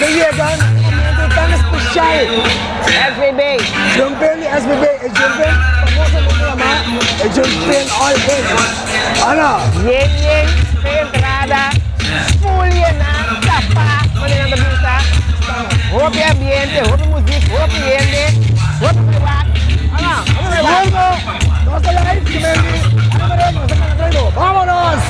a yega na e momento tan especial. SVB. Jump-in di SVB, e jump-in famosamente yama e jump-in all in. Ana. Yen yen p'e entrada, full yená, tapá, manera nan ta bisa. Hopi ambiente, hopi muziek, hopi hende, hopi priwat. Ana, hopi priwat. Sigur nos ta live, Kimendi, Ana Maria, nos ta canta traigo. Vámonos!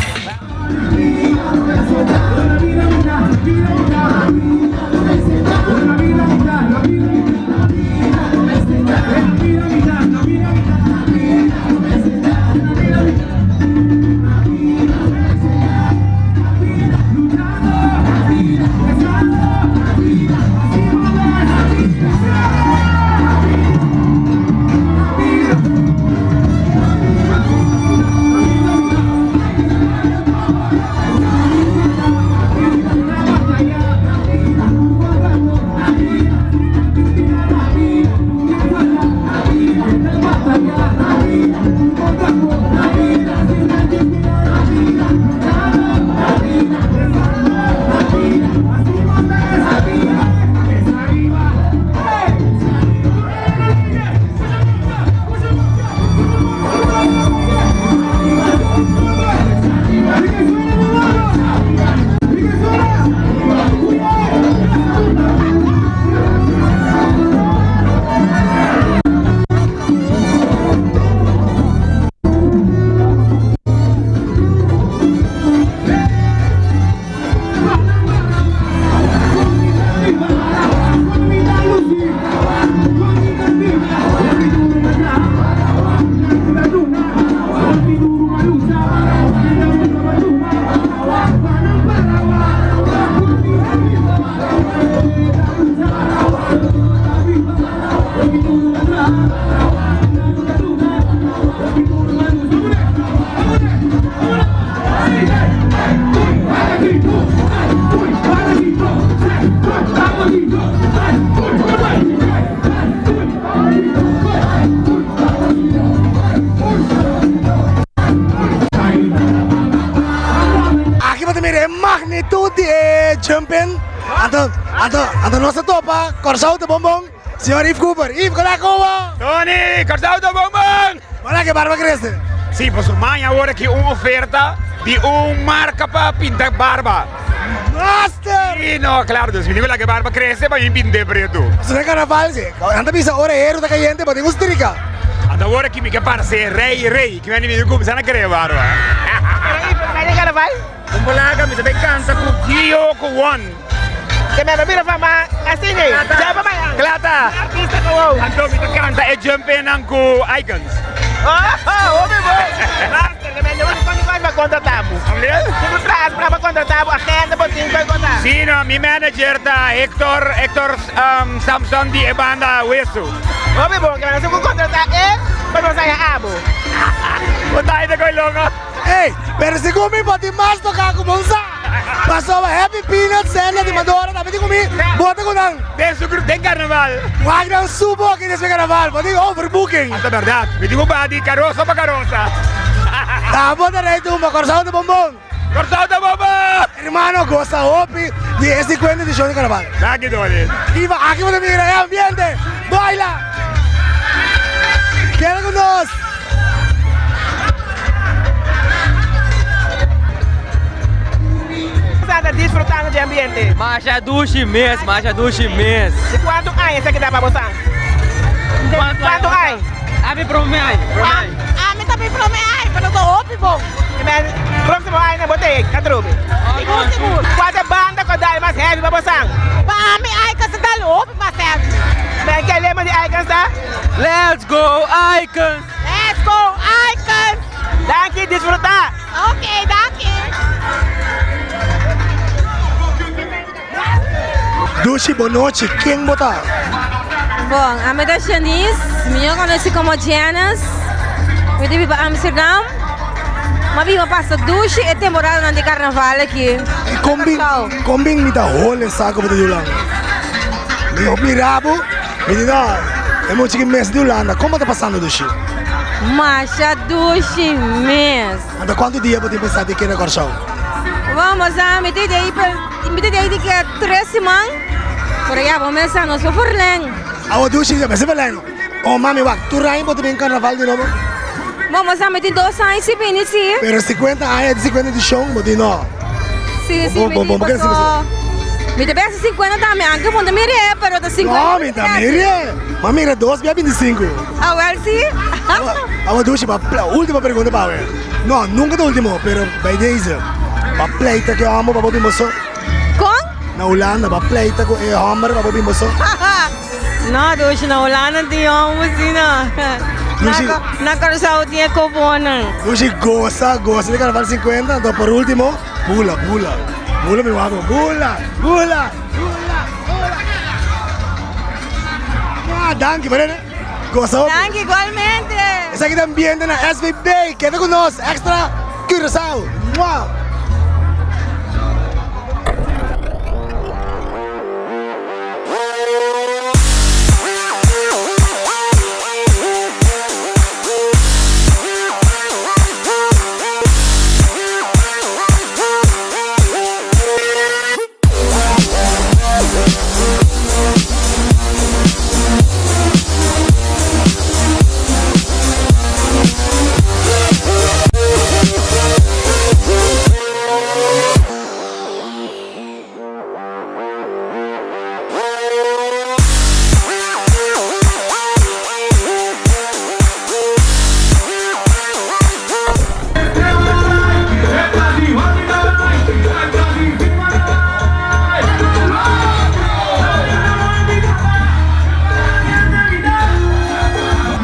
Aki bo ta mira e magnitud di e jumping. Anto, anto, anto nos ta topa Kòrsou ta bon bon. Señor Yves Cooper. Yves, kola kobo? Tony, Kòrsou ta bon bon! Ora ke barba krese. Sí, pasobra maña awor aki un oferta di un marka pa pinta barba. Master! Sí, no, claro, dus mi tin ku laga e barba krese pa mi pint'é pretu. Pasobra e karnaval, sí, nan ta bisa ora e heru ta kayente bo tin ku strika. Anto awor aki mi ke parse rei rei, ki mende mi tin kuminsá na kere barba. Pero Yves, bo ta bai den karnaval? Un bolaga mi ta bai kanta ku Gio ku Won. Ke mi a bira fama asin ei. Dja pa bai an. Klata. Artista ku wou. Anto mi ta kanta e jump-innan ku Icons. Oh, hopi bon. Master, ke mi a un kon pa kontrata bo. Si bo traha pra pa kontrata bo, agenda bo tin kon konta. Si no, mi manager ta Hector, Hector Samson di e banda Wesu. Hopi bon, ke mi a ku kontrata e pa nos haña abo. Bo ta haña koe longa. Ey, pero segun mi bo tin mas toca cu bon sa. Pasobra Happy Peanut Senda di Madora tambe tin cu mi, bo ta cu nan. Den su den carnaval. Wak nan su boca despues carnaval, bo tin overbooking. Ata berdad, mi tin cu baha di carosa pa carosa. Ta bo ta rey tumba, Corsou ta bonbon. Corsou ta bonbon! Hermano goza hopi di e 50 edicion di carnaval. Danki Tony. Iva, aki bo ta mira e ambiente. Baila! Keda cu nos! Sa ta disfrutando dje ambiente. Masha dushi mes, masha dushi mes. Di kuantu aña esaki ta pa bo san? Kuantu aña? Ami prome aña, prome aña. Ami tambe prome aña, pero ta hopi bon. Proximo aña bo ta e atrobe. Sigur, sigur. Kua ta banda ku a dal mas heavy pa bo san? Pa ami Icons ta dal hopi mas heavy. Men ke lema di Icons ta? Let's go Icons! Let's go Icons! Danki, disfruta! Ok, danki! Dushi bo nochi, ken bo ta? Bon, ami ta Janice, mihó konosí komo Janice. Mi ta biba Amsterdam. Mi a biba pasa dushi e temporadanan di karnaval aki E kon bin, Kòrsou. kon bin mi ta hole sa ku bo ta di Hulanda? Mi no mira bo. Mi di no, e mucha ki mes di Hulanda, kon bo ta pasando dushi? Masha dushi mes. Anto kuantu dia bo tin pensa di keda Kòrsou? Bon, bo sa, mi ta di mi ta di ke tres siman. Pero ya bo mes sa nos por verleng. Awo dushi ya mester verleng no. Oh mami wak tur aña bo ta bin carnaval di nobo? Bo bo sa mi tin dos aña si bini si. Pero 50 aña di 50 edicion bo di no. Si si mi tin paso. Mi ta pensa 50 tambe anke bo no ta mira e pero ta 50. No mi ta mira e. Mi a mira dos bia 25. Awel si. Awo dushi pa ultimo pregunta pa awe. No nunca ta ultimo pero by deze. Pa pleita ke homber pa bo bin bo so. Kon? Na Hulanda ba pleita ku e homber pa bo bin boso? No, dushi, na Hulanda tin homber si no. Dushi. Na Kòrsou tin e kobonan. Dushi gosa, gosa di karnaval 50, anto por ultimo, bula, bula. Bula mi wak, bula, bula, bula, bula. Ah, danki, Marene. Gosa hopi. Danki igualmente. Esaki ta ambiente na SVB. Keda ku nos, Extra Curaçao. Mua!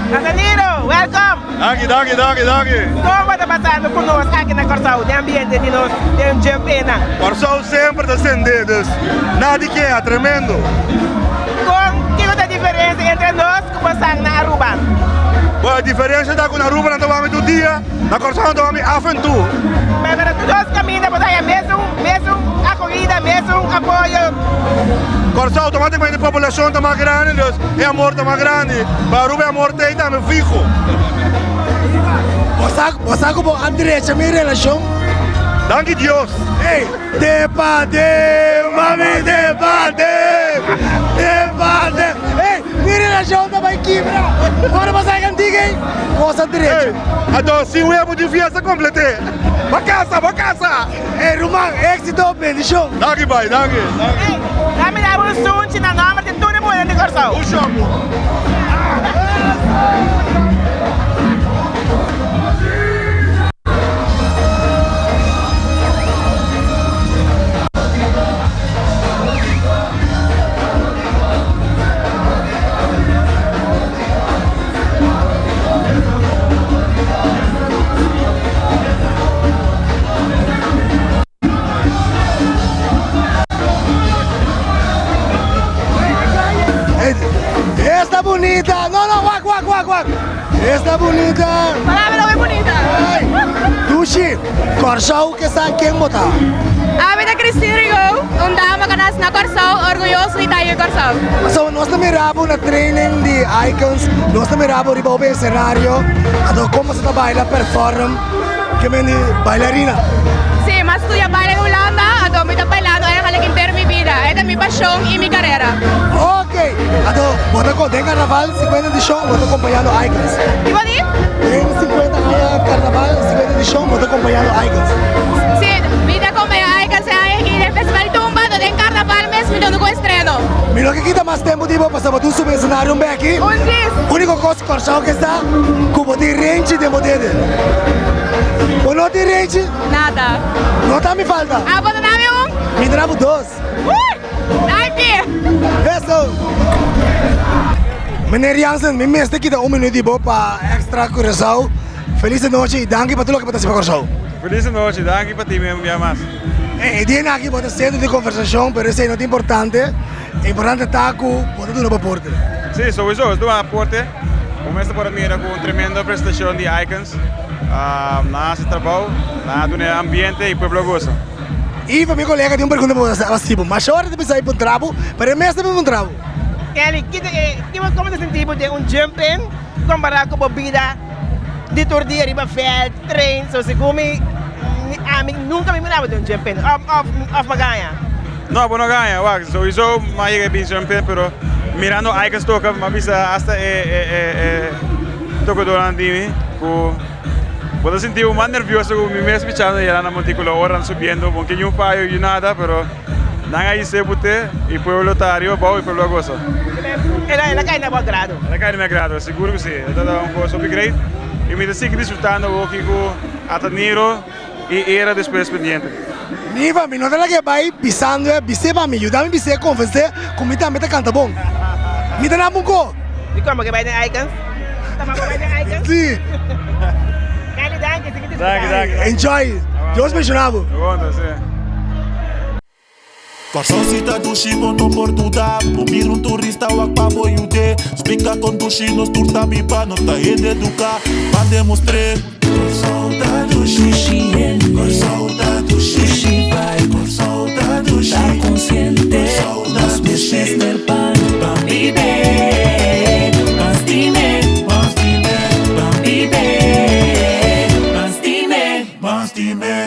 Casaniro, welcome! Danki, danki, danki, danki. Kon bo ta pasando ku nos aki na Kòrsou den ambiente di nos den jump innan? Kòrsou semper ta sende, dus nada di keha, tremendo. Kon, kiko ta diferensia entre nos ku bosan na Aruba? Bo, e diferensia ta ku na Aruba nan ta wami tur dia, na Kòrsou nan ta wami af en toe. Pero na tur dos kaminda bo ta haña mesun, mesun akohida, mesun apoyo. Kòrsou outomátikamente e populashon ta mas grandi, dus e amor ta mas grandi. Pa Aruba e amor ta ei tambe fiho. Bo sa, bo sa ku bo a drecha mi relashon? Danki Dios. Ey, te pa te, mami te pa te, te pa te. Ey, mi relashon ta bai kibra. Ora bo sa e kantika ei, kos a drecha. Ey, anto sin webo di fiesta kompleté. Bo kasa, bo kasa. Ey, ruman, éxito, bendishon. Danki bai, danki. Ey, dami daba un sunchi na nòmber di tur e muhernan di Kòrsou. Un shòku. Esta bunita. No, no, wak, wak, wak, wak. Esta bunita. Palabra muy bunita. Ay, Dushi, Kòrsou ke sa ken bo ta. Ami ta Christine Rigaud, un dama ku nas na Kòrsou, orguyoso di ta yu Kòrsou. So nos ta mira bo na training di Icons, nos ta mira bo riba hopi escenario, anto kon boso ta baila, perform, ke men di bailarina? Sí, mi a studia baile na Hulanda, anto mi ta bailando eigenlijk henter mi bida. E ta mi pasion i mi karera. Ok, anto bo ta den carnaval 50 edicion bo ta acompañando Icons? Kibo di? Den 50 aña carnaval 50 edicion bo ta acompañando Icons? Sí, mi ta acompaña Icons e aña aki den Festival Tumba, anto den carnaval mes mi ta unda cu estreno. Mi no ke kita mas tempo di bo pasobra bo tin subi escenario un beki. Un djis. Unico cos Kòrsou ke sa ku bo tin renchi den bo dede. Bo no tin renchi? Nada. No ta mi falta. Ah, bo ta dami un? Mi ta dabo dos. Uy! Danki! Beso! Meneer Jansen, mi mester kita un minuut di bo pa Extra Curaçao. Felis anochi i danki pa tur loke bo ta hasi pa Kòrsou. Felis anochi, danki pa ti mi un bia mas. E dianan aki bo ta sentro di konversashon, pero esei no ta importante. Importante ta ku bo ta duna bo aporte. Sí, souiso, es duna aporte. Bo mester por a mira ku un tremendo presentashon di Icons. Nan a hasi trabou, nan a duna e ambiente i pueblo a gosa. I pa mi kolega tin un pregunta pa bo hasi bo. Masha ora ta bisa i puntra bo, pero e mes ta bin puntra bo. Kelly, kiko komo ta sinti bo den un jump-in kompará ku bo bida di tur dia riba vèlt, train? So segun mi, ami nunka mi miraba den un jump-in òf, òf, òf mi gaña? No, bo no gaña, wak, souiso m'a yega e bin jump in, pero mirando Icons toka m'a bisa hasta e e e e tokadornan di mi ku bo ta sinti bo mas nervioso ku mi mes pichando yera na montículo ora nan subiendo, bo no ke niun fayo yu nada, pero nan a hise bute y pueblo ta ariba abou y pueblo a gosa. El a el a kai na bo agrado? El a kai na mi agrado, sigur ku si, e tabata un kos hopi great y mi ta sigui disfrutando awoki ku ata Niro. I era despues pendiente. Niva, mi no ta laga e bai bisando e, bis'é pa mi, yuda mi bis'é, konvens'é ku mi tambe ta kanta bon. Mi ta na bunko. Dikon bo ke bai den Icons? Ta bo bai den Icons? Si. Kylie, danki, sigui disfrutá. Danki, danki. Enjoy. Dios benshoná bo. Bon, si. Kòrsou si ta dushi bo no por duda Bo mira un turista wak pa bo yud'é Splika kon dushi nos tur ta biba Nos ta hende eduká ban demostr'é Kòrsou ta dushi Kòrsou ta dushi Kòrsou ta dushi Kòrsou ta dushi Ban bib'é Ban stim'é Ban stim'é Ban bib'é Ban stim'é Ban stim'é.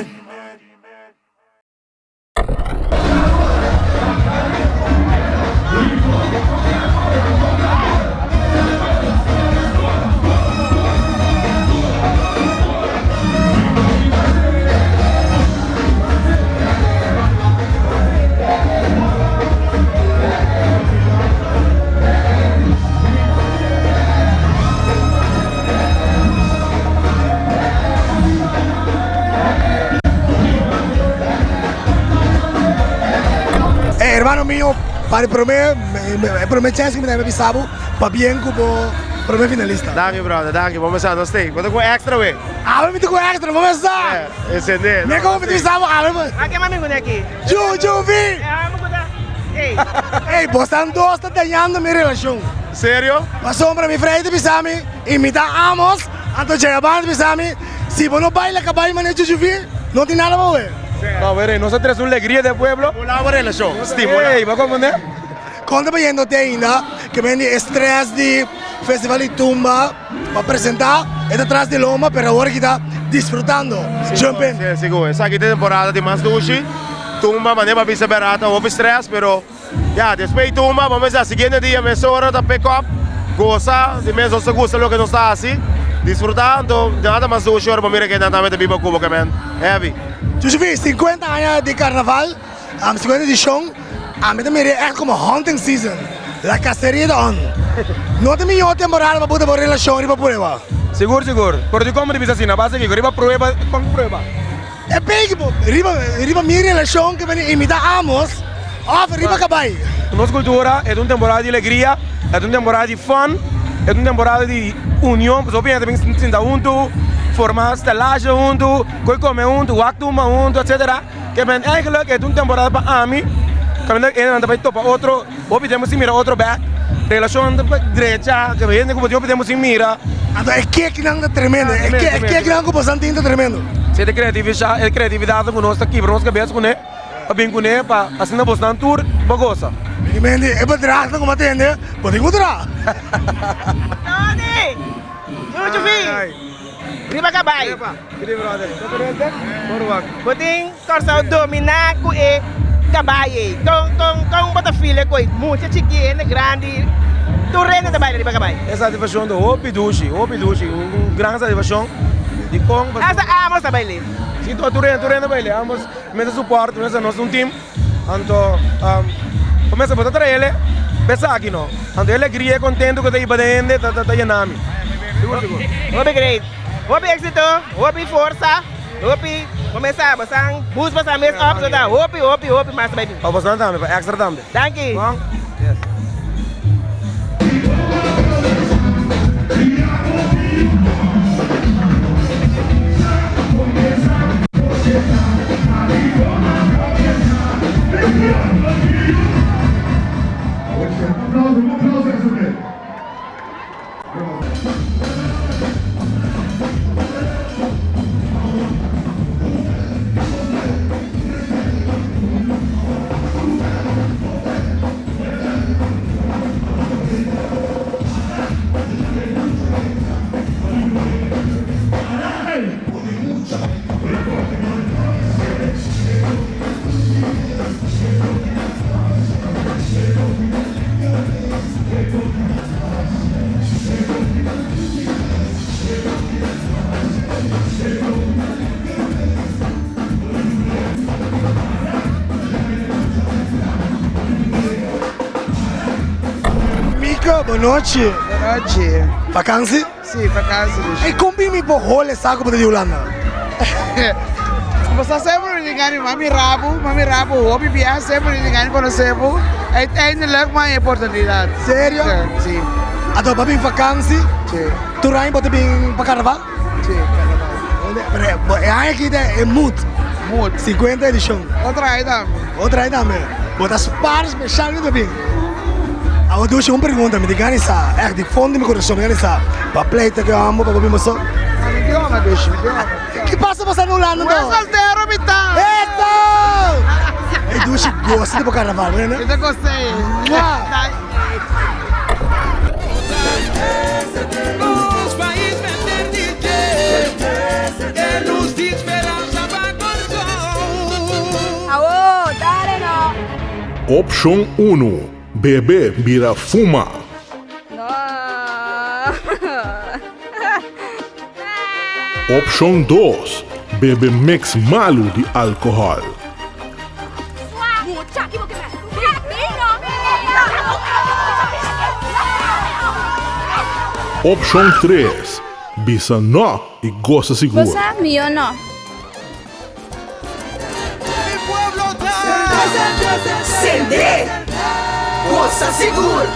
Hey, hermano mío, pa e prome, e prome chance ku mi ta bisa bo, pabien ku bo prome finalista. Danki brother, danki. Bo mesa nos stay. Bo ta ku extra we? Awe mi ta ku extra, bo mesa. Eh, encende. Me como mi ta bisa bo, awe. Ma ke mami ngune aki? Ju, Ju, vi. Eh, amo ku ta. Ey. Ey, bo stan dos ta dañando mi relacion. Serio? Pasobra mi frei ta bisa mi, imita Amos, Anto Jayaband bisa mi, si bo no baila cabai manera Chuchufi, no tin nada pa we. No, were, nos a trece un legria den pueblo. Stimula bo relacion, stimula. Ey, bo a comprende? Con ta bayendo te ainda, ke men di e stress di Festival di Tumba pa presenta, e ta tras di lomba, pero awor aki ta disfrutando. Jump in. Si, sigur. Esaki ta e temporada di mas dushi. Tumba, manera bo a bisa Berata, hopi stress, pero. Ya, despues di tumba, bo mester siguiente dia mesora ta pick up, gosa, di mes nos ta gusta loke nos ta hasi, disfruta, anto nada mas dushi ora bo mira ke nan tambe ta biba ku bo ke men heavy. Josephine, 50 aña di carnaval, 50 edicion, ami ta mira echt como hunting season, la caceria ta on. No ta mihor temporada pa buta bo relacion riba prueba? Sigur, sigur. Pero dikon bo ta bisa asina? Basa kiko? Riba prueba, kon prueba? E peki bo riba riba mi relashon ke bini imita Amos of riba kabai. Nos kultura e ta un temporada di alegria, e ta un temporada di fun, e ta un temporada di union, pasobra hopi hende ta bin sinta huntu, forma stelahe huntu, koi kome huntu, wak tumba huntu, etcetera. Ke men eigenlijk e ta un temporada pa ami kaminda hendenan ta bai topa otro, hopi tempu sin mira otro bek, relashon ta drecha, hende ku bo tin hopi tempu sin mira. Anto e kekinan ta tremendo, e kekinan ku boso tin ta tremendo. Si e kreativisha, e kreatividat ku nos ta kibra nos kabes kuné, pa bin kuné pa asina bosnan tur bo gosa. Mi mendi e bedragnan ku bo a tende, bo tin ku traha. Tony! Muchu fi! Riba kabai! Bo tin Kòrsou dominá ku e kabai ei. Kon kon kon bo ta feel e koi? Mucha chikí, hende grandi, tur hende ta baila riba kabai. E satisfashon ta hopi dushi, hopi dushi, un gran satisfashon di kon. Hasta Amos ta bail'é. Si, tur hende, tur hende ta bail'é. Amos mester support, mester nos un team. Anto bo mester bo ta traele pa esaki no. Anto e alegria e contento cu ta hiba den hende ta yena mi. Sigur sigur. Hopi great. Hopi exito, hopi forsa, hopi bo mes sa bo san boost bo san mes up so ta hopi hopi hopi mas ta bay bin. Pa boso tambe, pa extra tambe. Danki. Bon. Yes. Bon nochi. Bon nochi. Vakansi? Si, vakansi. Ey, kon bin mi por hole sa ku bo ta di Hulanda? Bo sa semper mi tin gana di mami rabu, mami rabu hopi biaha semper mi tin gana di konosé bo. Uiteindelijk mi a haña e oportunidat. Serio? Si. Anto bo a bin vakansi? Si. Tur aña bo ta bin pa karnaval? Si, karnaval. Pero e aña aki ta e mood. Mood. 50 edishon. Otro aña tambe. Otro aña tambe. Bo ta spaar special mi ta bin. Awo dushi un pregunta mi tin gana di sa, echt di fondo di mi corazon mi gana di sa, bo a pleita ku e homber pa bo bin boso? No, mi tin homber dushi, mi tin homber. Ki pasa bo sa na Hulanda anto? Buen soltero mi ta! Eto! Ey dushi gosa di bo carnaval, no? Mi ta gos'e. Mua! Awo, dale no. Opshon unu, Bebe bira fuma. Opshon dos, Bebe mix malu di alkohòl. Opshon tres, Bisa nò i gosa sigur. Sende! Gosa sigur!